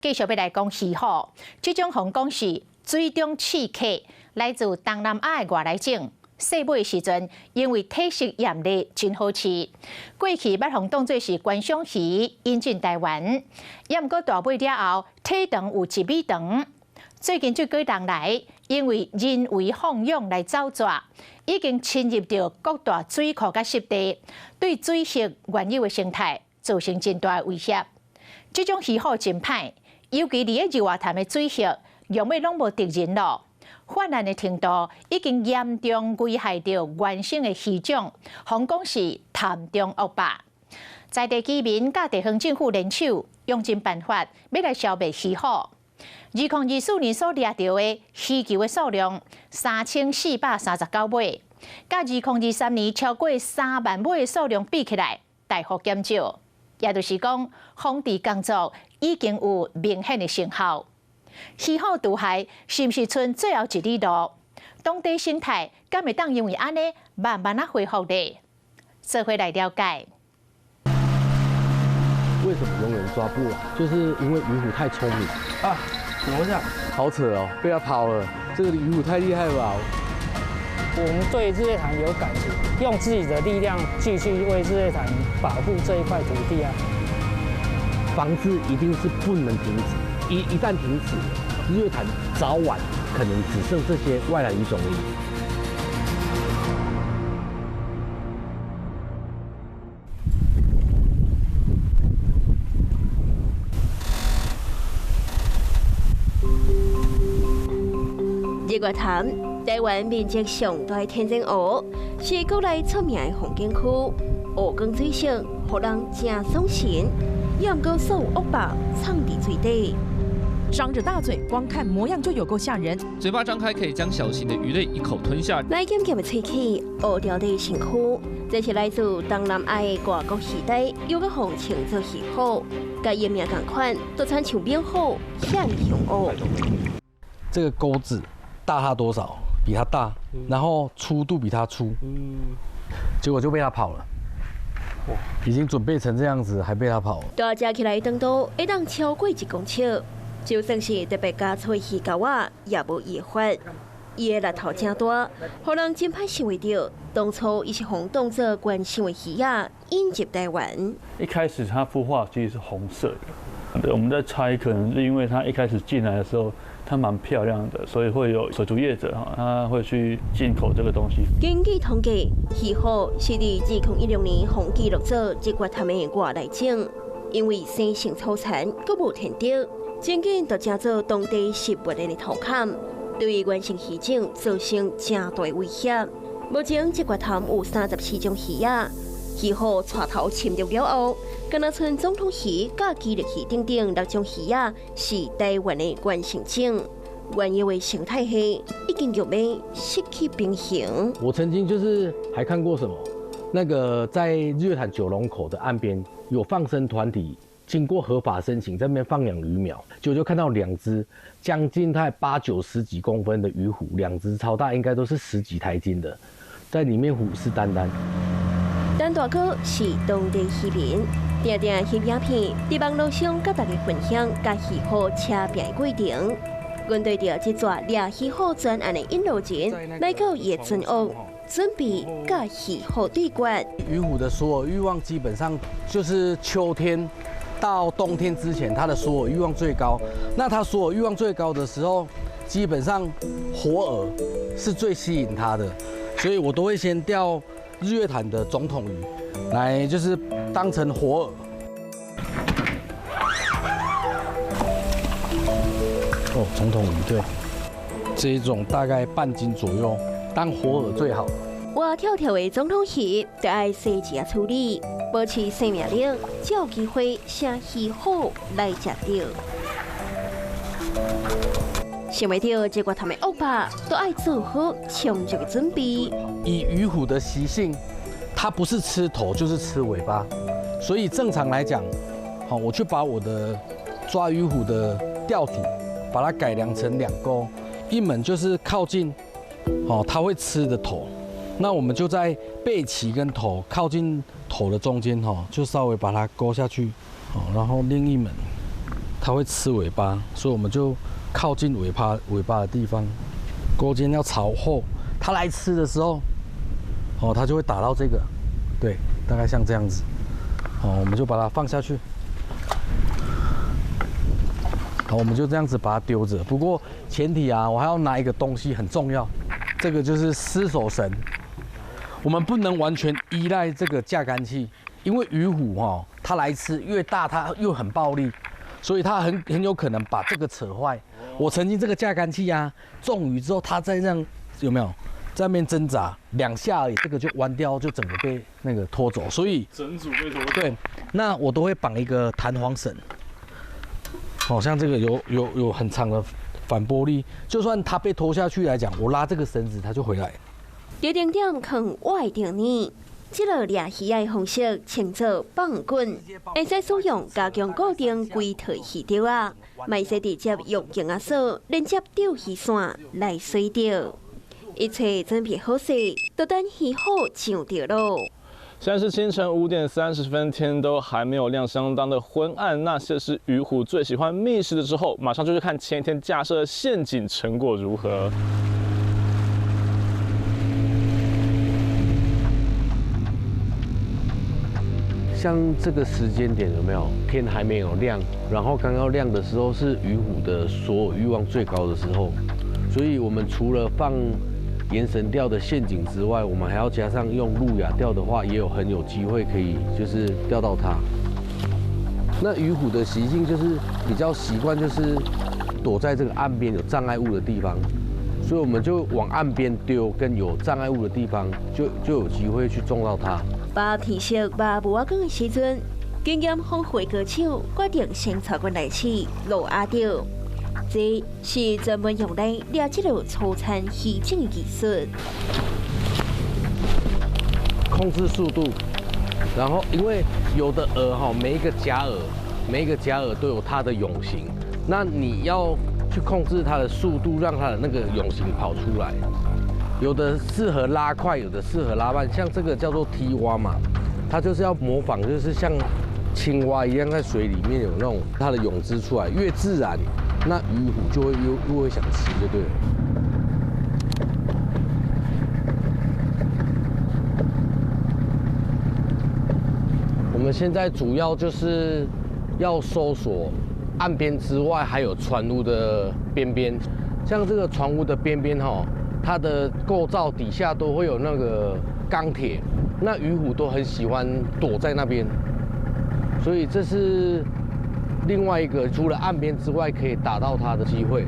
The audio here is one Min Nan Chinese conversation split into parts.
繼續欲來講魚虎，這種予人講是水中刺客，來自東南亞的外來種。細尾的時陣，因為體色豔麗，真好飼。過去捌予當做是觀賞魚引進台灣，也毋過大尾了後，體長有1米長。最近這幾冬來，因為人為放養來走蛇，已經侵入著各大水庫佮濕地，對水域原有的生態造成真大的威脅。這種魚虎真歹，尤其佇咧日月潭的水域，用欲攏無敵人囉。泛濫的程度已經嚴重危害著原生的魚種，予人講是潭中惡霸。在地居民佮地方政府聯手，用盡辦法欲來消滅魚虎。2024年所掠著的魚球的數量3439尾，佮2023年超過3萬尾的數量比起來，大幅減少。也就是講，防治工作已經有明顯的成效。魚虎毒害是毋是賰最後一里路？當地生態敢會當因為按呢慢慢仔恢復咧？做伙來了解。為什麼永遠抓不完？就是因為魚虎太聰明啊！怎麼會這樣？好扯哦，被他跑了。這個魚虎太厲害了吧？我們對日月潭有感情，用自己的力量繼續為日月潭保護這一塊土地啊！防治一定是不能停止，一旦停止，日月潭早晚可能只剩這些外來魚種而已。日月潭，台灣面積上大的天然湖，是國內出名的風景區。湖光水色，予人誠爽神。也毋過所有惡霸藏佇水底，張着大嘴，光看模樣就有夠嚇人。嘴巴張開可以將小型的魚類一口吞下。來尖尖的喙齒，烏條的身軀，這是來自東南亞的外國魚呆，又閣予稱做魚虎，佮伊名仝款，都親像猛虎，遐爾兇惡。這個鈎子大它多少？比它大，然後粗度比它粗，結果就被它跑了。已經準備成這樣子，還被它跑了。大隻起來長度會當超過1公尺，就算是特別加粗的魚鈎仔，也無伊的法。伊的力頭誠大，予人真歹想會著，當初伊是予當做觀賞的魚仔引入台灣。一開始它孵化其實是紅色的，對，我們在猜，可能是因為它一開始進來的時候，它蠻漂亮的，所以會有水族業者哈，他會去進口這個東西。根據統計，魚虎是佇2016年予記錄做日月潭的外來種，因為生性粗殘，閣無天敵，真緊就成做當地食物鏈的頭坎，對原生魚種造成誠大威脅。目前日月潭有34種魚仔，魚虎帶頭侵入了後，敢若賰總統魚、佮基立魚等等六種魚仔是台灣的原生種，原有的生態系已經欲欲失去平衡。我曾經就是還看過什麼，那個在日月潭九龍口的岸邊有放生團體經過合法申請在那邊放養魚苗，就看到兩隻將近大概八九十幾公分的魚虎，兩隻超大，應該都是十幾台斤的，在裡面虎視眈眈。陳大哥是當地漁民，定定翕影片，佇網路上佮大家分享共魚虎車拚的過程。阮對著這逝掠魚虎專案的引路人，來到伊的船屋，準備共魚虎對決。魚虎的所有慾望基本上就是秋天到冬天之前，它的所有慾望最高。那它所有慾望最高的時候，基本上活饵是最吸引它的，所以我都會先釣日月潭的總統魚，來就是當成活饵。哦，總統魚對，這一種大概半斤左右，當活饵最好。活跳跳的總統魚，著愛細緻仔處理，保持生命力，才有機會成魚虎來食著。想袂著這月潭的惡霸，都愛做好充足的準備。以魚虎的習性，它不是吃頭就是吃尾巴，所以正常來講，好，我去把我的抓魚虎的釣組，把它改良成兩鈎，一門就是靠近，哦，它會吃的頭，那我們就在背鰭跟頭靠近頭的中間，哈，就稍微把它勾下去，哦，然後另一門它会吃尾巴，所以我们就靠近尾巴尾巴的地方，钩尖要朝后，它来吃的时候，哦，它就会打到这个，对，大概像这样子，哦，我们就把它放下去，好，我们就这样子把它丢着。不过前提啊，我还要拿一个东西很重要，这个就是丝手绳，我们不能完全依赖这个架竿器，因为鱼虎哈，它来吃越大，它又很暴力。所以它很有可能把这个扯坏。我曾经这个架竿器啊，中鱼之后，它在这样有没有在那边挣扎两下而已，这个就弯掉，就整个被那个拖走。所以整组被拖走。对，那我都会绑一个弹簧绳，好像这个有很长的反波力，就算它被拖下去来讲，我拉这个绳子它就回来。伫零点坑外定呢。这个掠鱼的方式称作放滚，会使使用加强固定规套鱼钓仔，嘛使直接用镜仔索连接钓鱼线来水钓。一切准备好势，就等鱼虎上钓咯。现在是清晨5点30分，天都还没有亮，相当的昏暗。那些是鱼虎最喜欢觅食的时候，马上就去看前一天架设的陷阱成果如何。像这个时间点有没有？天还没有亮，然后刚刚亮的时候是鱼虎的所有欲望最高的时候，所以我们除了放延绳钓的陷阱之外，我们还要加上用路亚钓的话，也有很有机会可以就是钓到它。那鱼虎的习性就是比较习惯就是躲在这个岸边有障碍物的地方，所以我们就往岸边丢，跟有障碍物的地方就有机会去中到它。把天色把无光的时阵，经验丰富的高手决定先带阮来试路亚钓，这是专门用来掠这个粗残鱼种的技术。控制速度，然后因为有的饵哈，每一个夹饵，每一个夹饵都有它的蛹形，那你要去控制它的速度，让它的那个蛹形跑出来。有的适合拉快，有的适合拉慢，像这个叫做踢蛙嘛，它就是要模仿，就是像青蛙一样在水里面有那种它的泳姿出来，越自然，那鱼虎就会越会想吃，就对了。我们现在主要就是要搜索岸边之外，还有船坞的边边，像这个船坞的边边哈。它的构造底下都会有那个钢铁，那鱼虎都很喜欢躲在那边，所以这是另外一个除了岸边之外可以打到它的机会。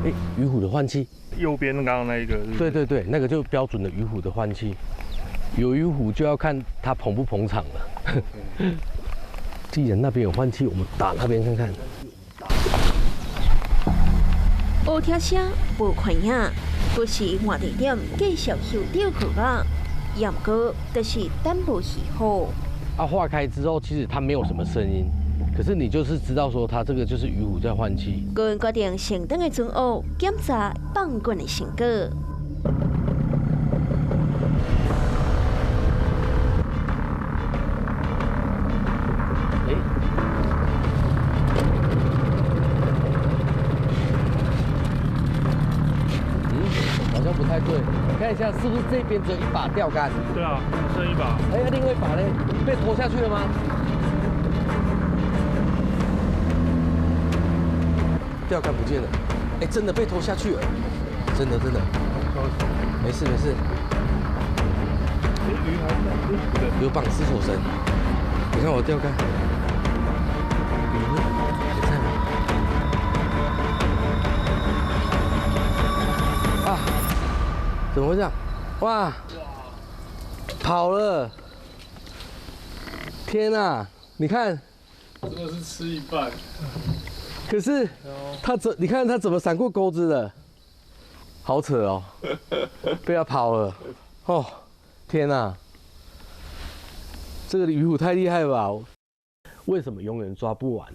哎，鱼虎的换气，右边刚刚那一个，对对对，那个就标准的鱼虎的换气，有鱼虎就要看它捧不捧场了。既然那边有换气，我们打那边看看。无听声，无看影，不是换地点继续收钓鱼仔，也毋过就是等无鱼虎。啊，化开之后，其实它没有什么声音，可是你就是知道说它这个就是鱼虎在换气。阮决定先转去船屋检查放滚的成果。看一下是不是这边只有一把钓竿？对啊，剩一把。哎呀，另外一把呢？被拖下去了吗？钓竿不见了，哎，真的被拖下去了，真的真的。没事没事。鱼还在，有绑丝索绳。你看我钓竿，鱼呢？还在吗？啊！怎么会这样？哇！跑了！天啊！你看，真的是吃一半。可是他怎？你看他怎么闪过钩子的？好扯哦！被他跑了。哦，天啊！这个鱼虎太厉害了吧？为什么永远抓不完？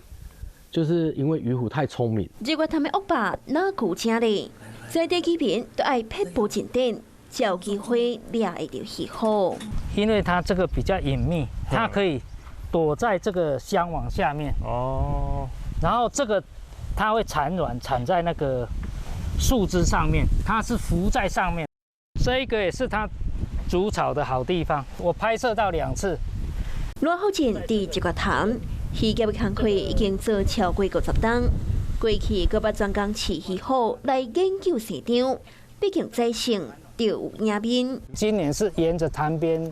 就是因为鱼虎太聪明。如果他们恶霸哪够精力？在地居民都爱撇步进点，才有機會掠會著魚虎。因為它這個比較隱秘，它可以躲在這個箱網下面。哦。然後這個它會產卵，產在那個樹枝上面，它是浮在上面。這個也是它築巢的好地方，我拍攝到2次。賴福進佇一個潭，漁業的工課已經做超過50冬，過去閣捌專工飼魚虎來研究市場，畢竟宰性就有贏面。今年是沿着潭邊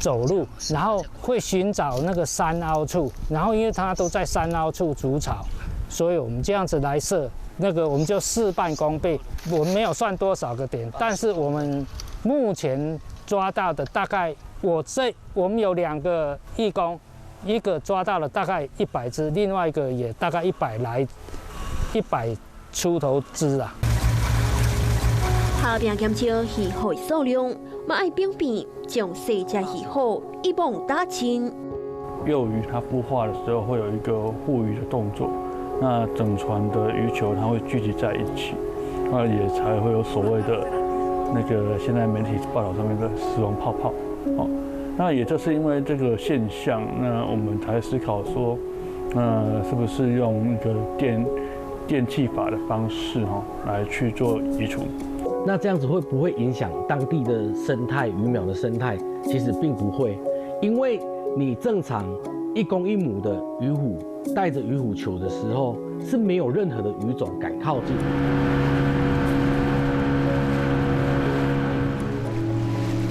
走路，然後會尋找那個山凹處，然後因為它都在山凹處築巢，所以我們這樣子來設，那個我們就事半功倍。我們沒有算多少個點，但是我們目前抓到的大概。我們有2個義工，一個抓到了大概100隻，另外一個也大概100來100出頭隻啊。下邊減少魚虎數量，嘛愛變變將細隻魚虎一網打盡。幼魚它孵化的時候會有一個護魚的動作，那整船的魚球它會聚集在一起，那也才會有所謂的那個現在媒體報道上面的死亡泡泡。哦，那也就是因為這個現象，那我們才思考說，那是不是用一個電氣法的方式哈來去做移除？那這樣子會不會影響當地的生態、魚苗的生態？其實並不會，因為你正常1公1母的魚虎帶着魚虎球的時候，是沒有任何的魚種敢靠近。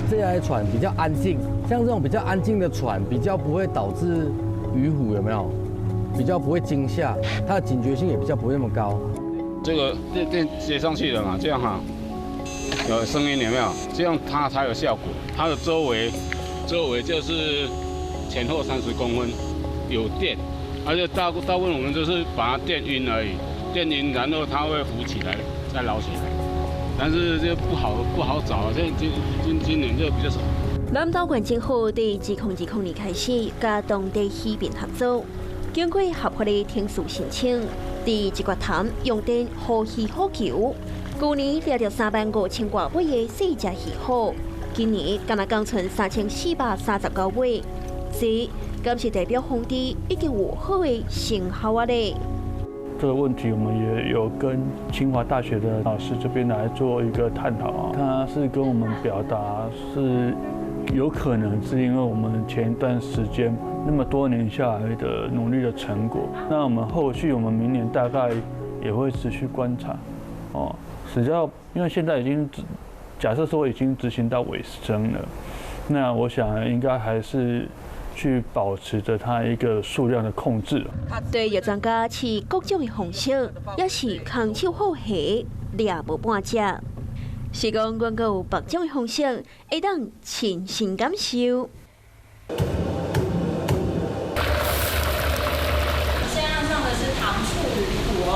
這台船比較安靜，像這種比較安靜的船，比較不會導致魚虎有沒有？比較不會驚嚇，它的警覺性也比較不會那麼高。這個電接上去了嘛，這樣哈，有聲音有沒有？這樣它才有效果。它的周圍就是前後30公分有電，而且大部分我們就是把它電暈而已，電暈，然後它會浮起來，再撈起來。但是這不好找，這今年就比較少。南投縣政府佇2020年開始，佮當地漁民合作，經過合法的程序申請，佇一個潭用電予魚虎球，舊年掠著3萬5千外尾的細隻魚虎，今年敢若降賰3439尾，這敢是代表防治已經有好的成效啊咧？這個問題我們也有跟清華大學的老師這邊來做一個探討啊，他是跟我們表達是有可能是因為我們前一段時間那麼多年下來的努力的成果，那我們後續我們明年大概也會持續觀察，哦，只要因為現在已經假設說已經執行到尾聲了，那我想應該還是去保持着它一個數量的控制。對，有專家試各種的方式，也是空手好蝦掠無半隻。是講，阮閣有別種的方式，會當親身感受。現在上的是糖醋魚骨哦。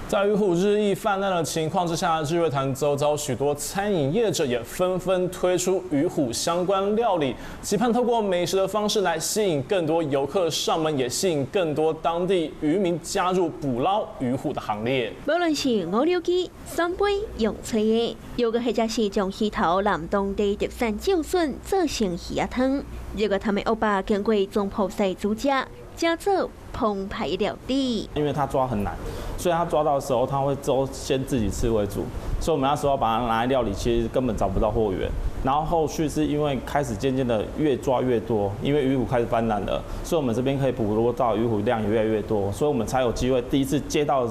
在魚虎日益泛濫的情況之下，日月潭周遭許多餐飲業者也紛紛推出魚虎相關料理，期盼透過美食的方式來吸引更多遊客上門，也吸引更多當地漁民加入捕撈魚虎的行列。無論是五柳雞、三杯、用炊的，又閣或者是將魚頭淋當地特產竹筍做成魚仔湯，日月潭的歐巴經過總鋪師煮食，製作澎湃料理。因為他抓很難，所以他抓到的時候，他會都先自己吃為主。所以我們那時候把它拿來料理，其實根本找不到貨源。然後後續是因為開始漸漸的越抓越多，因為魚虎開始泛濫了，所以我們這邊可以捕捉到魚虎量也越來越多，所以我們才有機會第一次接到，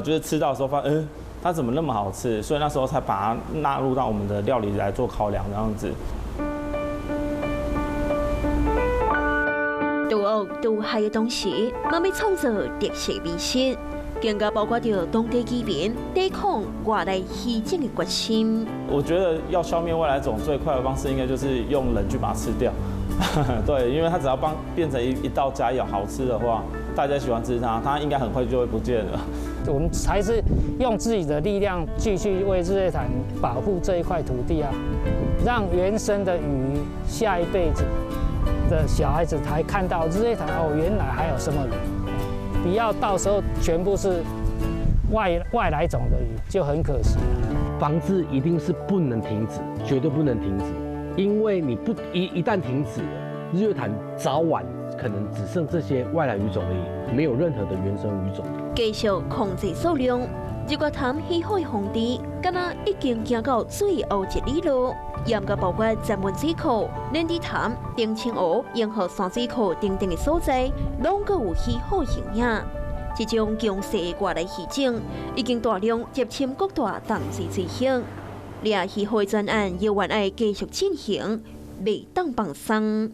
就是吃到的時候發現，它怎麼那麼好吃？所以那時候才把它納入到我們的料理來做考量，這樣子。渡鱷渡海的同時，嘛欲創造特色美食，更加包括著當地居民抵抗外來魚種的決心。我覺得要消滅外來種最快的方式，應該就是用人去把它吃掉。對，因為它只要幫變成一道佳餚好吃的話，大家喜歡吃它，它應該很快就會不見了。我們還是用自己的力量繼續為日月潭保護這一塊土地啊，讓原生的魚下一輩子的小孩子才看到日月潭哦，原來還有什麼魚，不要到時候全部是外來種的魚，就很可惜。防治一定是不能停止，絕對不能停止，因為你不一一旦停止了，日月潭早晚可能只剩這些外來魚種而已，沒有任何的原生魚種。繼續控制數量，日月潭魚虎防治，敢若已經行到最後一里路。嚴格包括曾文水庫、蓮池潭、澄清湖、延河山水庫等等的所在，攏閣有魚虎形影。這種強勢的外來魚種，已經大量入侵各大淡水水域。掠魚虎專案猶原愛繼續進行，袂當放鬆。